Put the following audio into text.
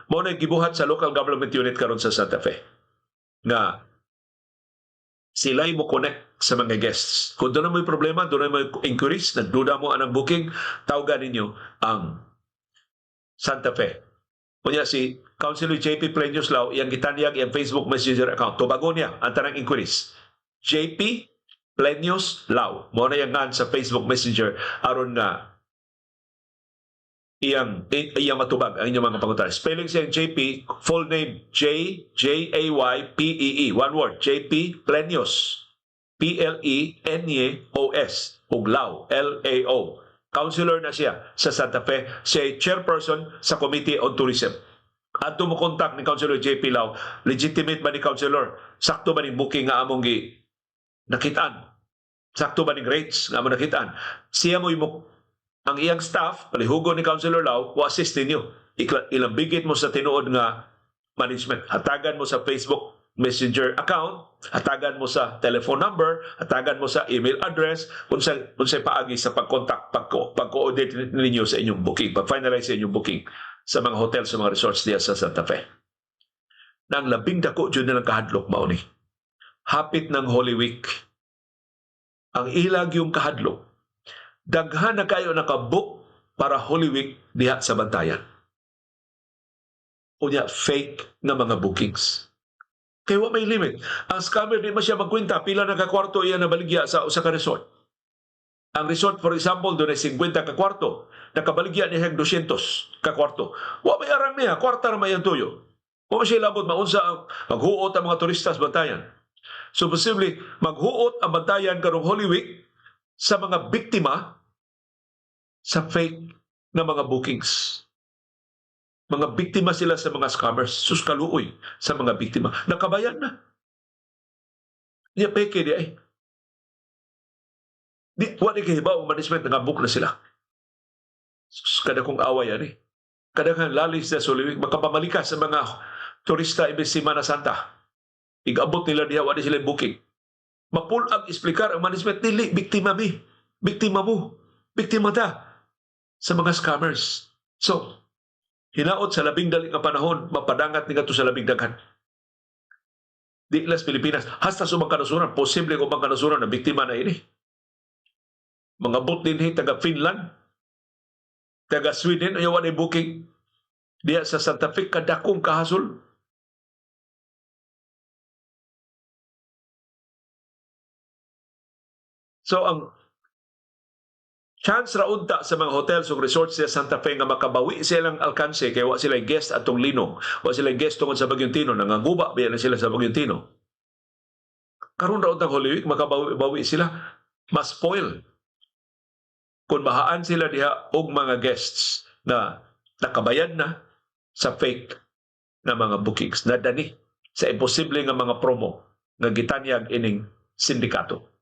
Mao na gibuhat sa local government unit karon sa Santa Fe. Nga sila'y mo connect sa mga guests. Kung doon mo'y problema, doon mo'y inquiries, nagduda mo anang booking, tawagan ninyo ang Santa Fe. Unya si Councilor JP Plenios Lao, iyang gitanyag iyang Facebook Messenger account. Tubagon niya ang tanang inquiries. JP Plenios Lao. Mao na iyang ngan sa Facebook Messenger aron nga iyang iyang matubag ang inyong mga pangutana. Spelling siya JP, full name J J A Y P E E, one word, JP Plenios. P L E N Y O S ug Lao, L A O. Councilor na siya sa Santa Fe, siya chairperson sa Committee on Tourism. Adto mo contact ni Councilor JP Lao, legitimate ba ni Councilor? Sakto ba ni booking nga among gi nakitaan? Sakto ba ning rates nga among nakitaan? Siya mo ang iyang staff, palihugo ni Councilor Lao, o assist ninyo. Ilambigit mo sa tinuod nga management. Hatagan mo sa Facebook Messenger account, hatagan mo sa telephone number, hatagan mo sa email address, unsay paagi sa pag-contact, pag-coordinate ninyo sa inyong booking, pag-finalize sa inyong booking sa mga hotel, sa mga resorts diya sa Santa Fe. Nang labing dako jud nilang kahadlok mao ni. Hapit ng Holy Week, ang ilag yung kahadlok, daghan na kayo nakabook para Holy Week diha sa Bantayan. Unya, fake na mga bookings. Kaya wa may limit. Ang scammer di man siya magkwenta pila na ka kwarto iya nabaligya sa usa ka resort. Ang resort, for example, doon ay 50 ka kwarto. Nakabaligya niya 200 ka kwarto. Wa may arang niya, kwarta ra may ang tuyo. Wa man siya labot maunsa ang maghuot ang mga turista sa Bantayan. So posible maghuot ang Bantayan karong Holy Week sa mga biktima sa fake na mga bookings. Mga biktima sila sa mga scammers. Sus, kaluoy sa mga biktima. Nakabayan na. Niya peke di ay. Di, wa ni kahibaw ang management nga book na sila. Sus, kada kong away yan eh. Kada kang lalis na Holy Week, makapamalikas sa mga turista imbes Semana Santa. Igabot nila diha, wa ni sila booking. Mapulag explicar ang management, dili, biktima mi. Biktima mo. Biktima ta sa mga scammers. So, hinaot sa labing dali nga panahon, mapadangat ni ngadto sa labing daghan. Di las Pilipinas, hasta sa ubang kanasuran, posible ubang kanasuran na biktima na ini. Mga bot din taga Finland, taga Sweden, ayaw na booking. Diya sa Santa Fe, kadakong kahasol. So, ang chance ra unta sa mga hotels ug resorts sa Santa Fe nga makabawi silang alkanse kay wa sila guest atong linong, wa sila guest tungod sa Bagyong Tino, nanganguba biya na sila sa Bagyong Tino. Karon ra untang Holy Week makabawi sila, mas spoil kung mahaan sila diha og mga guests na nakabayad na sa fake na mga bookings, na dani sa imposible nga mga promo nga gitanyag ining sindikato.